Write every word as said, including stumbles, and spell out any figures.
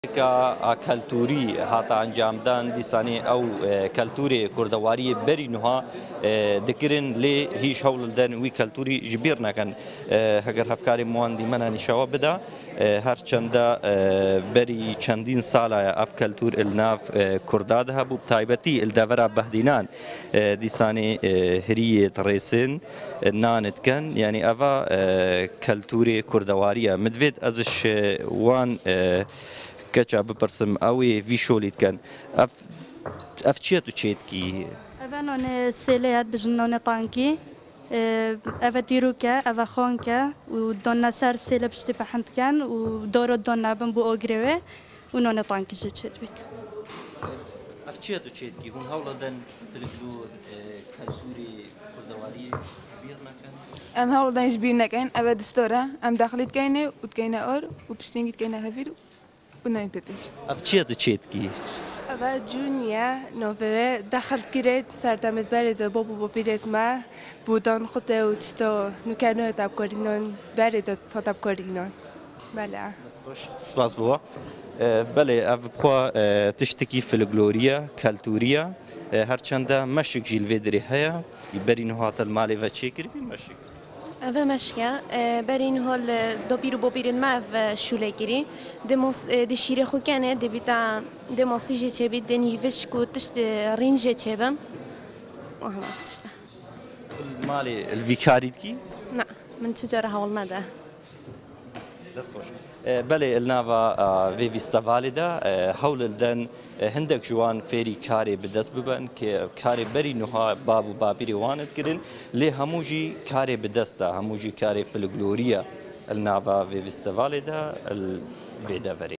Ka a keltûrî hate encamdan, dîsanê ew, e, keltûrê kurdewariyê berî nuha, e, dikirin, lê hîç hewl li den wî keltûrî ji bîr nekin. E, heger hevkarê min wan dîmena nîşawa bida, e, her çenda, e, berî çendîn sala ye ev keltûr il nav, e, kurda de hebû, bi taybetî il devera Behdînan, e, dîsanê, e, hiriyê dirêsin, e, nan dikin. Yanî eva, e, keltûrê kurdewarî ye. Min divêt ez ji wan, e, keça bipirsim, ew ê vî şolî dikin. Ev, ev çi ye tu çêdikî? Eve nonê sêlê ye, dibêjin nonê tankî. Ee, eve dîrok e, eve xonk e û donna ser sêlê piştî pehend dikin û doro donna bin bo ogirê wê û nonê tankî jê çêdibît. Ev çi ye tu çêdikî? Hûn hewla den folklor, e, keltûrê kurdewariyê ji bîr nekin? Em hewl den ji bîr nekin. Eve distor e. Em daxilî dikeyne û dikeyne or û piştîngî dikeyne hevîr û nayên pêdiş. Ev çi ye tu çêdikî? Eve cûnî ye, navê wê daxil kirê ser demê berê de bab û babîrêt me bû dan qutê û tişto nûke nû tepkorînan berê de ta tepkorînan. Belê. Dest xweş. Spas bû. E, belê, ev bi xwe, e, tiştekî folklorî ye, keltûrî ye. E, her çende meşik jî li vê dirê heye. Berî nuha te li malê ve çêkiribî meşik? Ev e meşik e. E, berî nuha li dopîr û bopîrên me ev, e, şûlê kirî. Di mos-, e, di şîrê xwe kenê, dibîta di mostî jê çêbî, di nîvişk û tişt, e, rîn jê çêbin. Û hema tişt e. Malê li vî karî dikî? Na, min çi cara hewl nede. Dest xweş. E, belê, li nava, e, vê fîstevalê de, e, hewl li den, e, hindek ji wan fêrî karê bi dest bibin, ke karê berî nuha bab û bapîrê wan dikirin, lê hemû jî karê bi dest e, hemû jî karê folklorî ye li nava vê fîstevalê de, li vê deverê.